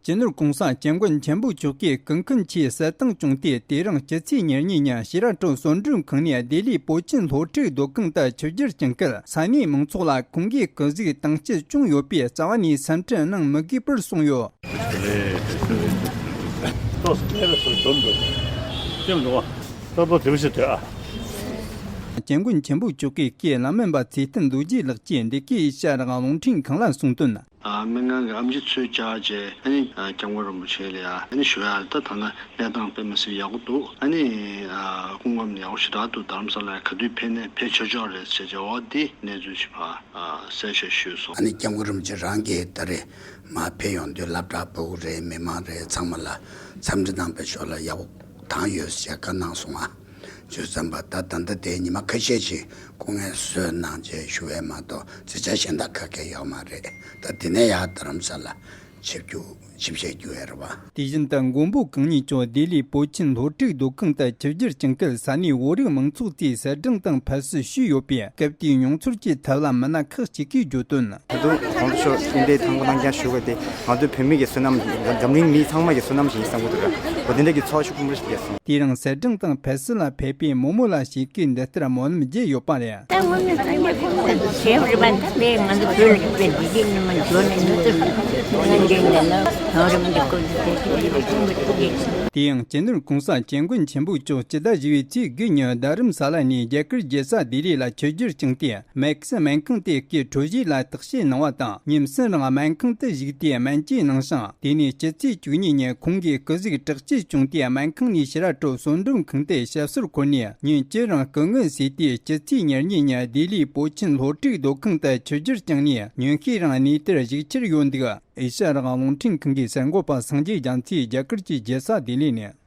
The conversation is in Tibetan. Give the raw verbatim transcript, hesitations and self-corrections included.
སྤྱི་ནོར་གོང་ས་སྐྱབས་མགོན་ཆེན་པོ་མཆོག་གིས་སྐུ་ཁམས་ཆེའི་གསལ་བཏང་བྱུང་སྟེ། དེ་རིང་སྤྱི་ཚེས་ཉེར་གཉིས་ཉིན་ཕྱི་ར་ཊོ་གསོལ་མགྲོན་ཁང་ནས་ལྡི་ལི་པོ་ཆིན་སློབ་ཕྲུག་སྡོད་ཁང་དུ་ཆིབས་བསྒྱུར་བྱུང་སྐབས། ས་གནས་མང་ཚོགས་ལ་ཁོང་གིས་སྐུ་གཟུགས་དྭངས་སྐྱེད་བྱུང་ཡོད་པས། རྩ་བ་ནས་སེམས་ཁྲལ་གནང་མི་དགོས་པར་གསུངས་ཡོད། སྐྱབས་མགོན་ཆེན་པོ་མཆོག་གི་སྐུའི་བླ་སྨན་པ་ཚེ་བརྟན་རྡོ་རྗེ་ལགས་ཀྱིས་འདི་གའི་ཨེ་ཤ་ཡ་རང་དབང་རླུང་འཕྲིན་ཁང་ལ་གསུངས་དོན། ཨ། མི་ངན་གྱི་ཨེམ་ཆི་ཚོས་བཅར་བྱས། ཨ་ནི་ཨ། སྐྱབས་མགོན་རིན་པོ་ཆེ་ལ་ཡ་ཨ་ནི་ཞུ་ཡ་ད་ད་ན་གནས་སྟངས་དཔེ་མི་སྲིད་ཡག་པོ་འདུག་ཨ་ནི་ཨ། སྐུ་ངོ་ཡག་པོ་ཞེ་དྲག་འདུག་རྡ་རམ་ས་ལ་ག་དུས་ཕེབས་ནས་ཕེབས་ཆོག་ཆོག་རེད་ཟེར་བྱས། འོ་འདི་གནས་ཚུལ་ཞིག་ཕར་ཨ། གསལ་བཤད་ཞུས་སོང་། ཨ་ནི་སྐྱབས་མགོན་རིན་པོ་ཆེ་རང་གིས་ད་རེས་མར་ཕེབས་ཡོང་དུས་སློབ་གྲྭ་ཕྲུ་གུ་རེད། མི་མང་རེད། ཚང་མ་ལ་འཚམས་འདྲི་གནང་བའི་ཞོར་ལ་ཡག་པོ་བཏང་ཡོད་ཟེར་བཀའ་གནང་སོང་ང་། བྱས་ཙང་པ་ད་ད་ལྟ་དེ་ཉི་མ་ཁ་ཤས་ཤིག་སྐུ་ངལ་གསོ་གནང་བྱས་བཞུགས་པ་མ་གཏོགས་རྩིས་ཆ་གཞན་དག་ག་གེ་ཡོད་མ་རེད། ད་དེ་ནས་ཡར་རྡ་རམ་ས་ལ་ཆིབས་བསྒྱུར་ཆིབས་ཞལ་བསྒྱུར་ཡོད་རེད་པ། དེ་བཞིན་དུ་མགོན་པོ་གང་ཉིད་ཀྱང་ལྡི་ལིའི་པོ་ཆིན་སློབ་ཕྲུག་སྡོད་ཁང་དུ་ཆིབས་བསྒྱུར་བྱུང་སྐབས། ས་གནས་བོད་རིགས་མང་ཚོགས་ཀྱིས་གསལ་བསྒྲགས་དང་ཕེབས་བསུ་ཞུས་ཡོད་པས། སྐབས་དེའི་མྱོང་ཚོར་གྱི་ཐད་ལ་མི་སྣ་ཁག་ཅིག་གིས་བརྗོད་དོན། ད་དུང་གོང་དུ་ཤོག་ཅི་འདྲའི་ཐང་པོ་ལང་རྐྱང་ཞུ་དགོས་ཏེ། ང་ཚོ་བོད་མི་གི་བསོད་ནམས། འཛམ་གླིང་མི་ཚང་མ་གི་བསོད་ནམས་ཤིག་ཡིན་བསམ་གྱི་འདུག་ར། འོ་དེ་འདྲ་གི་ཚོར་བ་ཤུགས་ཆེན་པོ་ཞིག་སླེབས་སོང་། དེ་རིང་གསལ་བསྒྲགས་དང་ཕེབས་བསུ་ལ་ཕེབས་པའི་རྨོ་མོ་ལ་ཞིག་གིས་འདི་ལྟར་སྨོན་ལམ་རྒྱག་ཡོད་པ་རེད། ད་དངོས་གནས་སངས་རྒྱས་ཁོང་ཚོ་ཞེ་པོ་རེད་པ། ད་དེ་ང་ཚོ་བོད་ལ་ཡོད་པའི་འདི་གའི་ཉི་མ་འབྱོར་ནས་ཉི་ཚེ་སངས་རྒྱས་ལ་གང་རུང་གི་སྐོར་གྱི་དེ་ཚོ་ཡིན་པ་ཐུགས་མི་ཐུགས་རྗེ་ཆེ། དེ་ཡང་སྤྱི་ནོར་གོང་ས་སྐྱབས་མགོན་ཆེན་པོ་མཆོག་སྤྱི་ཟླ་བཞི་པའི་ཚེས་དགུ་ཉིན་རྡ་རམ་ས་ལ་ནས་རྒྱ་གར་རྒྱལ་ས་ལྡི་ལི་ལ་ཆིབས་བསྒྱུར་བྱུང་སྟེ། མེག་སི་སྨན་ཁང་དེ་གའི་འཕྲོད་བཞེས་ལ་བརྟག་དཔྱད་གནང་བ་དང་། ཉིན་གསུམ་རིང་སྨན་ཁང་དུ་བཞུགས་ཏེ་སྨན་བཅོས་གནང་ཞིང་། དེ་ནས་སྤྱི་ཚེས་བཅུ་གཉིས་ཉིན་ཁོང་གི་སྐུ་གཟུགས་དྲག་སྐྱེད་བྱུང་སྟེ། སྨན་ཁང་ནས་ཕྱི་ར་ཊོ་གསོལ་མགྲོན་ཁང་དུ་ཞབས་སོར་འཁོད་ནས། ཉིན་བཅུ་རིང་སྐུ་ངལ་གསོས་ཏེ། སྤྱི་ཚེས་ཉེར་གཉིས་ཉིན་ལྡི་ལིའི་པོ་ཆིན་སློབ་ཕྲུག་སྡོད་ཁང་དུ་ཆིབས་བསྒྱུར་བྱུང་ནས། ཉིན་ཤས་རིང་གནས་དེར་བཞུགས་འཆར་ཡོད་འདུག་ཨེ་ཤ་ཡ་རང་དབང་རླུང་འཕྲིན་ཁང་གི་གསར་འགོད་པ་སངས་རྒྱས་རྒྱ་མཚོས་རྒྱ་གར་གྱི་རྒྱལ་ས་ལྡི་ལི་ནས།